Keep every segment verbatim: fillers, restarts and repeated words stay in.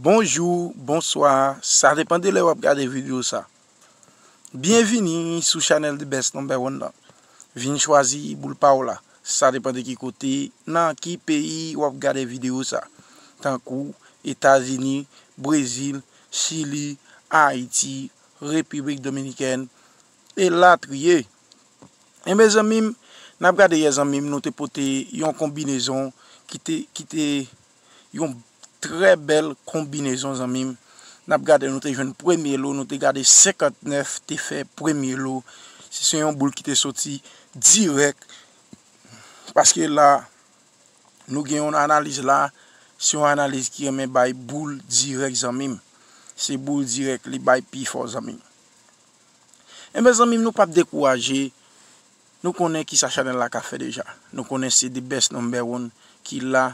Bonjou, bonswa, sa depann de lè w ap gade videyo sa. Byenvini sou chanèl The Best Number One lan. Vin chwazi boul pa w la. Sa depann de ki kote, nan ki peyi w ap gade videyo sa. Tankou Etazini, Brezil, Chili, Ayiti, Repiblik Dominikèn, elatriye. Enben zanmi m, n ap gade yè zanmi m, nou te pote yon konbinezon ki te, ki te yon trè bèl konbinezon zanmi m. N ap gade, nou te jwenn premye lo, nou te gade senkantnèf te fè premye lo. Se, se yon boul ki te soti dirèk. Paske la, nou gen yon analiz la, se yon analiz ki renmen bay boul dirèk zanmi m. Se boul dirèk li bay pi fò zanmi m. Enben zanmi m, nou p ap dekouraje. Nou konnen kisa chanèl la ka fè deja. Nou konnen se The Best Number One ki la.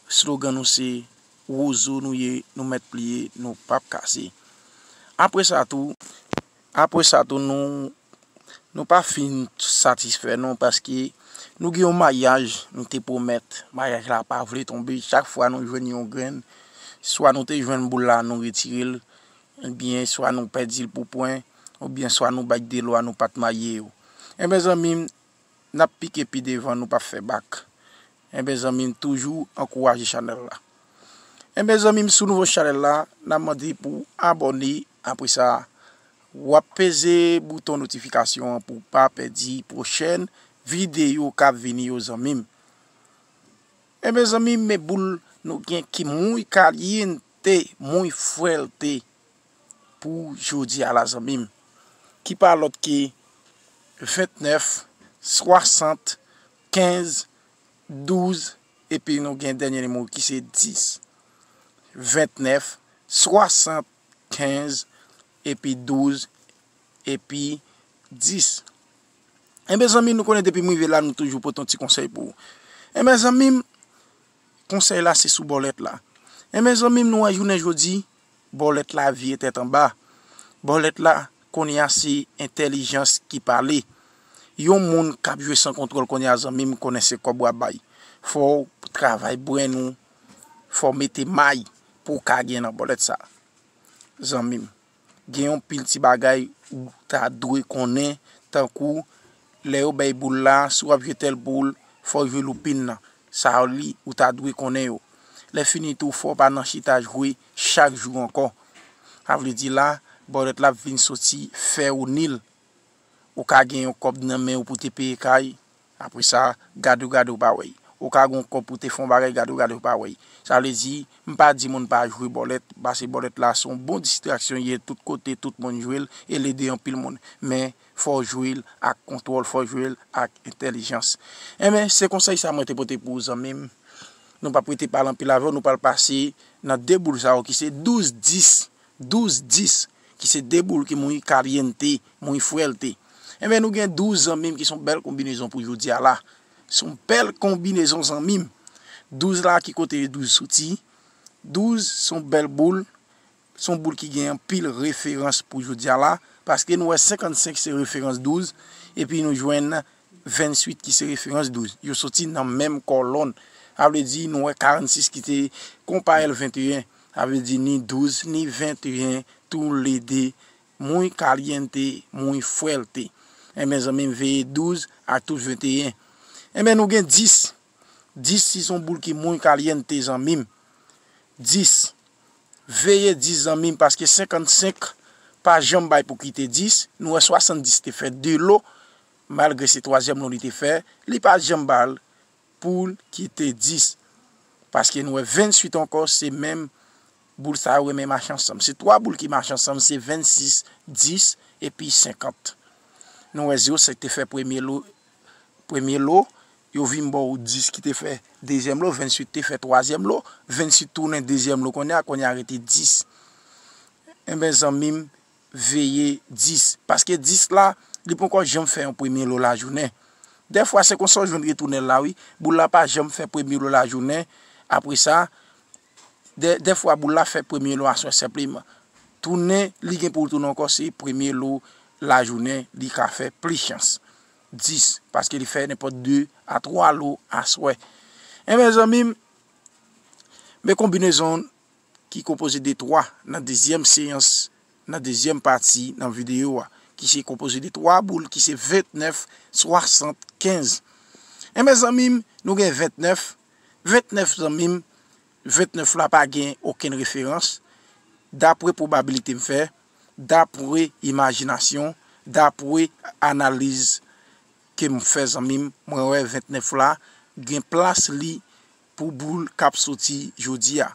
Slogan nou se, wozo nou ye, nou mèt pliye, nou p ap kase. Apre sa tou, apre sa tou, nou, nou pa fin satisfè non, paske nou gen yon maryaj nou te pwomèt. Maryaj la pa vle tonbe. Chak fwa nou jwenn yon grenn, swa nou te jwenn boul la, nou retire l, ebyen swa nou pèdi l pou pwen, oubyen swa nou bay de lwa, nou pa t marye yo. Enben zanmi m, n ap pike pi devan, nou p ap fè bak. Enben zanmi m, toujou ankouraje chanèl la. Enben zanmi m, sou nouvo chanèl la, n ap mande pou abòne. Apre sa, w ap peze bouton notifikasyon an pou w pa pèdi pwochèn videyo k ap vini yo zanmi m. Enben zanmi m, men boul nou gen ki muy caliente, muy fuerte pou jodi a la zanmi m, ki pa lòt ke ventnèf, swasant, kenz, douz, epi nou gen dènye nimewo ki se dis. Ventnèf, swasant, kenz, epi douz, epi dis. Enben zanmi, nou konnen depi m rive la, nou toujou pote yon ti konsèy pou ou. Enben zanmi m, konsèy la se sou bòlèt la. Enben zanmi m, nou wè jounen jodi, bòlèt la vire tèt anba. Bòlèt la, kounye a se entèlijans ki pale. Yon moun k ap jwe san kontwòl kounye a zanmi m, konnen se kòb w ap bay. Fò w travay brenn ou, fò w mete may pou w ka gen nan bòlèt sa. Zanmi m, gen yon pil ti bagay ou ta dwe konnen, tankou lè yo bay boul la, si w ap jwe tèl boul, fò w jwe loupin nan. Sa yo li, ou ta dwe konnen yo. Lè fini tou, fò w pa nan chita jwe chak jou ankò. Sa vle di la, bòlèt la ap vin soti fè ou nil. Ou ka gen yon kòb nan men w pou te peye kay, apre sa, gade w gade w pa wè y. Ou ka gen yon kòb pou te fè yon bagay, gade w gade w pa wè y. Sa vle di, m pa di moun pa jwe bòlèt, paske bòlèt la se yon bon distraksyon, ye tout kote, tout moun jwe l, e l ede anpil moun. Men, fò w jwe l ak kontwòl, fò w jwe l ak entèlijans. Enben, se konsèy sa mwen te pote pou ou zanmi m. Nou p ap rete pale anpil avè w, nou pral pase nan de boul sa yo ki se douz dis. Douz dis, ki se de boul ki muy caliente, muy fuerte. Enben, nou gen douz zanmi m ki se yon bèl konbinezon pou jodi a la. Se yon bèl konbinezon zanmi m. Douz la, ki kote douz soti? Douz se yon bèl boul, se yon boul ki gen anpil referans pou jodi a la, paske nou wè senkannsenk se referans douz, epi nou jwenn venntuit ki se referans douz. Yo soti nan menm kòlòn. Sa vle di, nou wè karannsis ki te konpare l venteyen. Sa vle di, ni douz, ni venteyen, toulede, muy caliente, muy fuerte. Enben, zanmi m, veye douz ak tout venteyen. Enben, nou gen dis. Dis, se yon boul ki muy caliente, zanmi m. Dis. Veye dis, zanmi m, paske senkannsenk pa janm bay pou kite dis. Nou wè swasanndis te fè de lo, malgre se twazyèm lo li te fè, li pa janm ba l pou l kite dis. Paske nou wè venntuit ankò, se menm boul sa yo renmen mache ansanm. Se twa boul ki mache ansanm, se vennsis, dis, epi senkant. Nou wè zewo senk te fè premye lo, premye lo, yo vin ba w dis ki te fè dezyèm lo, venntuit te fè twazyèm lo, venntuit tounen dezyèm lo kounye a, kounye a rete dis. Enben, zanmi m, veye dis. Paske dis la, li poko janm fè yon premye lo lajounen. Dèfwa, se konsa w jwenn retounen l la, wi. Boul la pa janm fè premye lo lajounen. Apre sa, dè, dèfwa, boul la fè premye lo aswè senpleman. Tounen, li gen pou l tounen ankò, se premye lo lajounen, li ka fè plis chans. dis, paske li fè nenpòt de a twa lo aswè. Enben, zanmi m, men konbinezon ki konpoze de twa nan dezyèm seyans, nan dezyèm pati nan videyo a, ki se konpoze de twa boul, ki se vennèf, swasant, kenz. Enben, zanmi m, nou gen vennèf. Vennèf, zanmi m, vennèf la pa gen okenn referans. Dapre pwobabilite m fè, dapre imajinasyon, dapre analiz ke m fè, zanmi m, mwen wè vennèf la gen plas li pou boul k ap soti jodi a.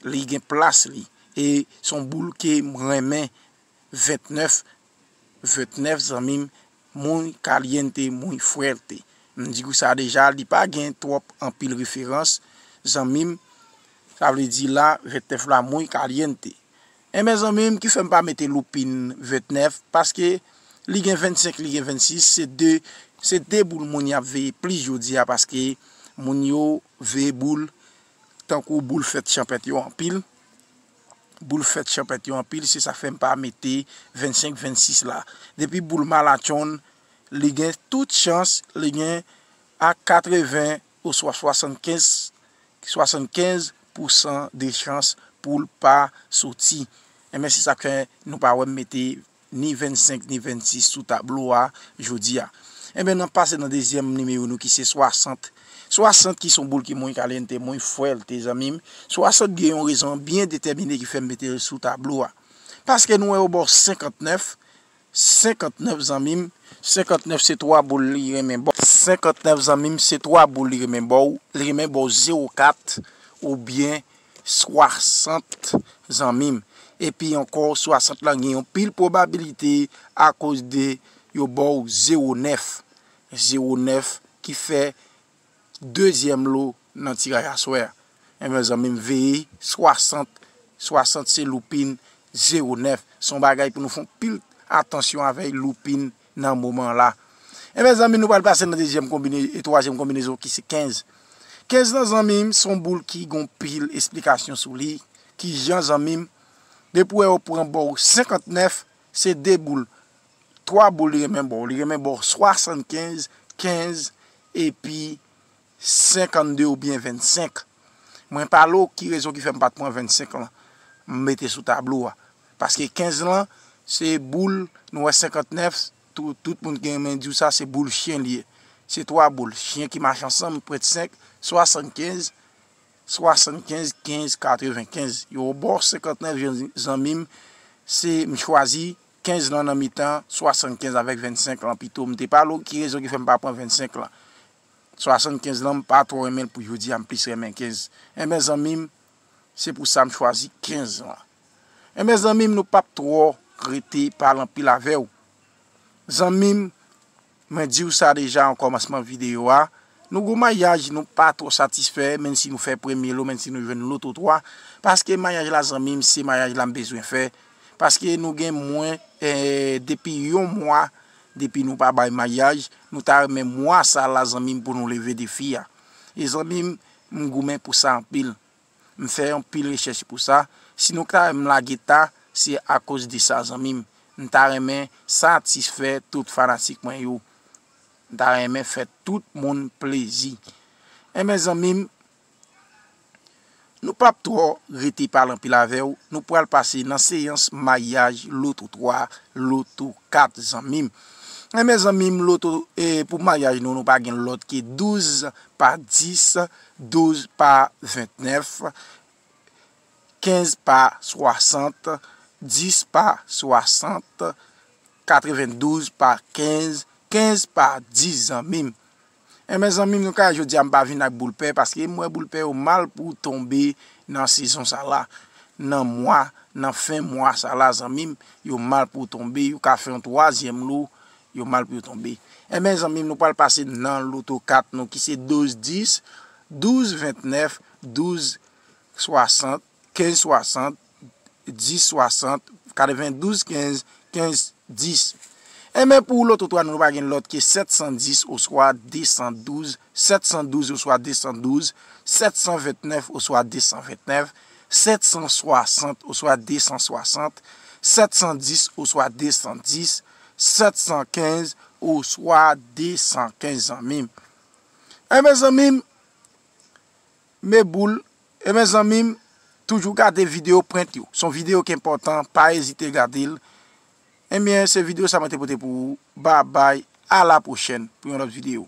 Li gen plas li. E se yon boul ke m renmen, vennèf, vennèf, zanmi m, muy caliente, muy fuerte. M di w sa deja, li pa gen twòp anpil referans, zanmi m. Sa vle di la, vennèf la, muy caliente. Enben, zanmi m, ki fè m pa mete loupin vennèf, paske li gen vennsenk, li gen vennsis, se de, se de boul moun y ap veye plis jodi a, paske moun yo veye boul, tankou boul fèt chanpèt yo anpil. Boul fèt chanpèt yo anpil, se sa k fè m pa mete vennsenk, vennsis la. Depi boul malatchonn, li gen tout chans, li gen a katreven oswa swasannkenz, swasannkenz pousan de chans pou l pa soti. Enben, se sa k fè nou pa wè m mete ni vennsenk ni vennsis sou tablo a jodi a. Enben, n ap pase nan dezyèm nimewo nou ki se swasant. Swasant ki se yon boul ki muy caliente, muy fuerte, zanmi m. Swasant gen yon rezon byen detèmine ki fè m mete l sou tablo a. Paske nou wè yo ba w senkantnèf, senkantnèf, zanmi m. Senkantnèf se twa boul li renmen ba w. Senkantnèf, zanmi m, se twa boul li renmen ba w. Li renmen ba w zewo kat oubyen swasant, zanmi m. Epi ankò, swasant lan gen yon pil pwobabilite akoz de yo ba w zewo nèf. Zewo nèf ki fè dezyèm lo nan tiraj aswè a. Enben, zanmi m, veye swasant, swasant se loupin zewo nèf. Se yon bagay pou nou fè yon pil atansyon avèk loupin nan moman la. Enben, zanmi, nou pral pase nan dezyèm konbine-, e twazyèm konbinezon ki se kenz. Kenz lan, zanmi m, se yon boul ki gon pil esplikasyon sou li. Ki jan, zanmi m, depi w wè yo pran ba w senkantnèf, se de boul. Twa boul li renmen ba w. Li renmen ba w swasannkenz, kenz, epi senkannde oubyen vennsenk. Mwen pale w ki rezon ki fè m pa t pran vennsenk lan, m mete sou tablo a. Paske kenz lan, se boul, nou wè senkantnèf, tou-, tout moun ki renmen di w sa, se boul chen li ye. Se twa boul, chen ki mache ansanm, prèt senk, swasannkenz, swasannkenz, kenz, katrevenkenz. Yo ba w senkantnèf, zanmi m, se m chwazi kenz lan nan mitan swasannkenz avèk vennsenk lan pito. M te pale w ki rezon ki fè m pa pran vennsenk lan. Swasannkenz lan, m pa twò renmen l pou jodi a, m plis renmen kenz. Enben, zanmi m, se pou sa m chwazi kenz lan. Enben, zanmi m, nou p ap twò rete pale anpil avè w. Zanmi m, mwen di w sa deja an kòmansman videyo a, nou gon maryaj nou pa twò satisfè, menm si nou fè premye lo, menm si nou jwenn loto twa, paske maryaj la, zanmi m, se maryaj la m bezwen fè, paske nou gen mwen, eh, depi yon mwa, depi nou pa bay maryaj, nou ta renmen mwa sa la, zanmi m, pou nou leve defi a. E zanmi m, m goumen pou sa anpil. M fè yon pil rechèch pou sa. Si nou ka wè m lage ta, se akoz de sa, zanmi m. M ta renmen satisfè tout fanatik mwen yo. M ta renmen fè tout moun plezi. Enben, zanmi m, nou p ap twò rete pale anpil avè w. Nou pral pase nan seyans maryaj loto twa, loto kat, zanmi m. Enben, zanmi m, loto, e, pou maryaj nou, nou pa gen lòt ke douz pa dis, douz pa vennèf, kenz pa swasant, dis pa swasant, katrevendouz pa kenz, kenz pa dis, zanmi m. Enben, zanmi m, nou ka jodi a m pa vin ak boul pè, paske m wè boul pè yo mal pou tonbe nan sezon sa la, nan mwa, nan fen mwa sa la, zanmi m, yo mal pou tonbe, yo ka fè yon twazyèm lo, yo mal pou yo tonbe. Enben, zanmi m, nou pral pase nan loto kat nou ki se douz dis, douz vennèf, douz swasant, kenz swasant, dis swasant, katrevendouz kenz, kenz dis. Enben, pou loto twa nou, nou pa gen lòt ke sèt san dis oswa de san douz, sèt san douz oswa de san douz, sèt san vennèf oswa de san vennèf, sèt san swasant oswa de san swasant, sèt san dis oswa de san dis, sèt san kenz oswa de san kenz zanmi m. Enben zanmi m, me boul, enben zanmi m, toujou gade videyo prent yo. Se yon videyo ki enpòtan, pa ezite gade l. Enben, se videyo sa mwen te pote pou ou. Babay, a la pwochèn pou yon lòt videyo.